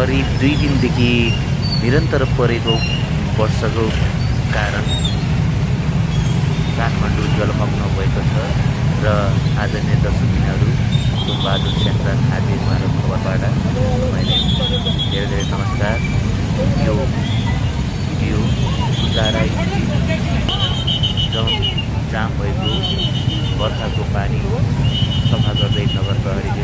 करिब 2 दिनदेखि निरन्तर परेको वर्षाको कारण काठमाडौँ जलमग्न भएको छ र आज नै दर्शक बिनाहरू सोमबहादुर स्याङ्जा खाद्य स्मारक खबरबाट मैले धेरै धेरै नमस्कार। यो भिडियो सुताराई जाम भएको बर्खाको पानी सफा गर्दै नगर प्रहरीले